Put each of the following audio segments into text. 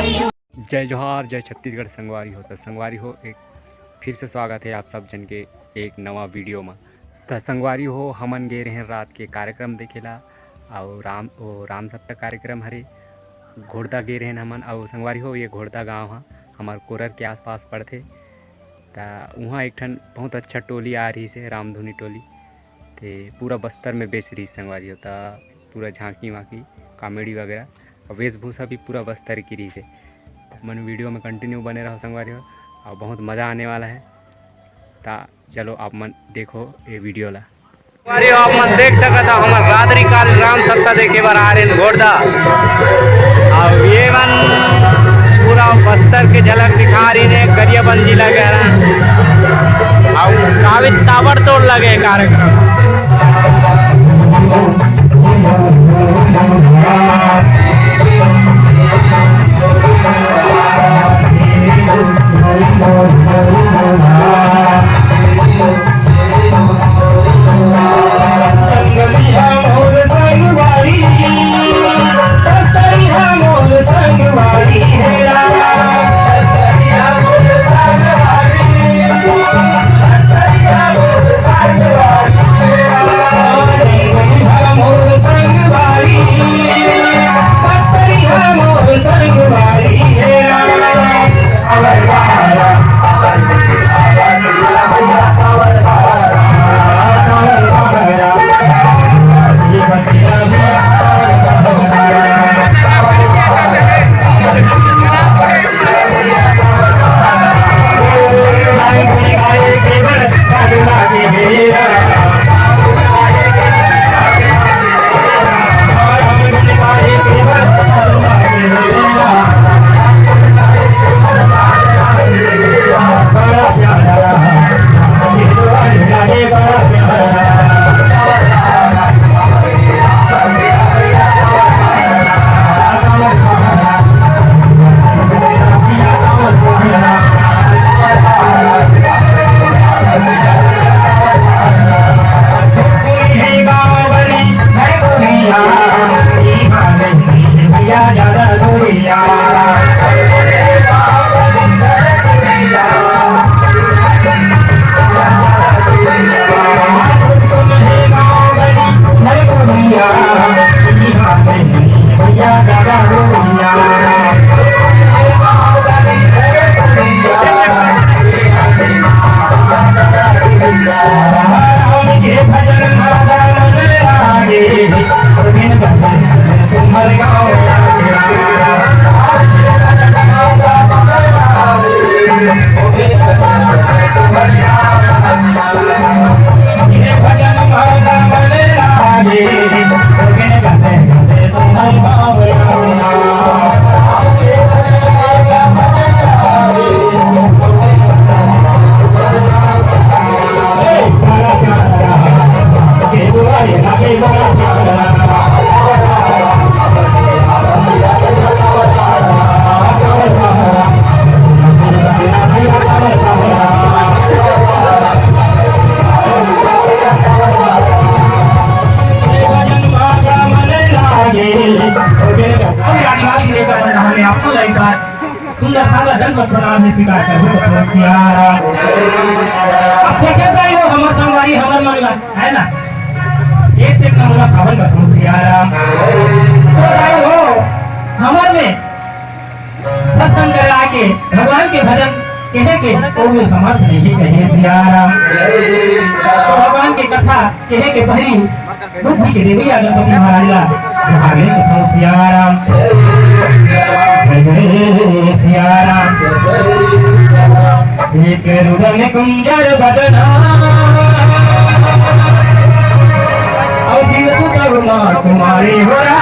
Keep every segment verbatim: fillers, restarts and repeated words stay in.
जय जोहार, जय छत्तीसगढ़ संगवारी हो। त संगवारी हो, एक फिर से स्वागत है आप सब जन के एक नवा वीडियो में। त संगवारी हो, हमन गे रहेन रात के कार्यक्रम देखे ला, अउ राम, ओ राम सप्ता कार्यक्रम हरे, घोड़दा गे रहेन हमन। अउ संगवारी हो, ये घोड़दा गांव ह हमर कोरर के आसपास पड़थे। त उहाँ एक ठन बहुत अच्छा टोली आ रहिस हे, रामधुनी टोली। ते पूरा बस्तर में बेच रहिस संगवारी हो, त पूरा झांकी वांकी, कॉमेडी वगैरह, अउ वेशभूषा भी पूरा बस्तर की रहिस हे। त मन वीडियो में कंटिन्यू बने रहो संगवारी हो, अउ बहुत मजा आने वाला है। त चलो आप मन देखो ये वीडियो ला। संगवारी हो, आप मन देख सकत हो, हमर रात्रि काल राम सप्ता देखे बर आ रहे हैं घोड़दा। अब ये मन पूरा बस्तर के झलक दिखा रही ने, गरियाबंद जिला के हरा। अब काफी ताबड़तोड़ लगे कार्यक्रम। सुंदर सागर जन्म प्रणाम में स्वीकार करबो तो प्यारा। अब देखे भाई हो, हमर संगवारी, हमर मन ला, है ना? एक से एक नमूना भावन का प्यारा। तो भाई हो, हमर में सत्संग करे आके भगवान के भजन कहे के कोई समर्थ नहीं कहे सियारा। तो भगवान के कथा कहे के पहली बुद्धि के देवैया गणपति महाराज ला जोहार ले कथों सियाराम। जय सियाराम। एक रुदन कुंजर बदना और जीव करुणा तुम्हारी हो रहा।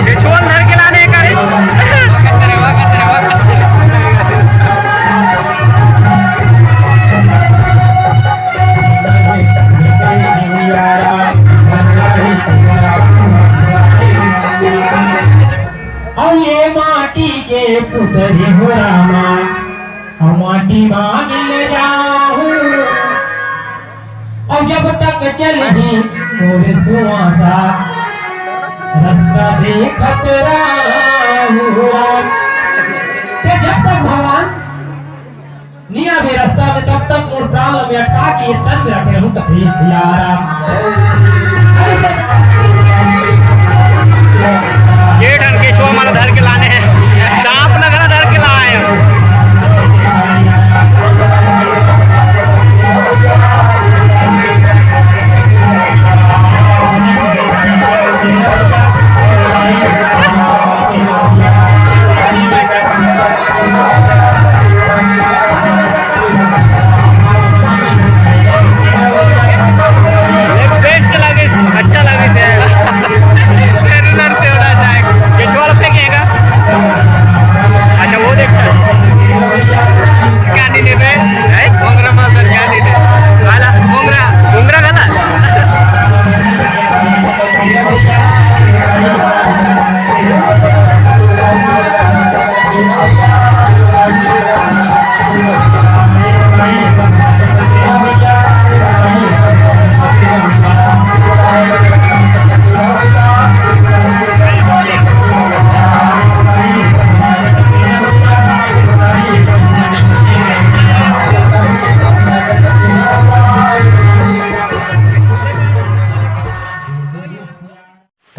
ये छोल धर के लाने का रे। अउ ये माटी के पुतरी हो रामा, अउ माटी मा मिल जाहू। अउ जब तक चलही मोर सुवासा, रस्ता देखत राहू। ते जब तक भगवान निया भी रस्ता में, तब तक मोर प्राण में अटका के ये तन में रखे रहूं, तकलीफ सिया राम। ये ठन केचुआ माला धर के लाने हैं, सांप लग रहा धर के लाए हैं। बेस्ट लगे, अच्छा लगे।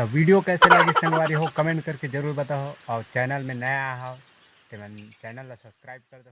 तो video कैसे लगी संगवारी हो, comment करके जरूर बताओ, और channel में नया आए हो तो मन channel ला subscribe कर दो।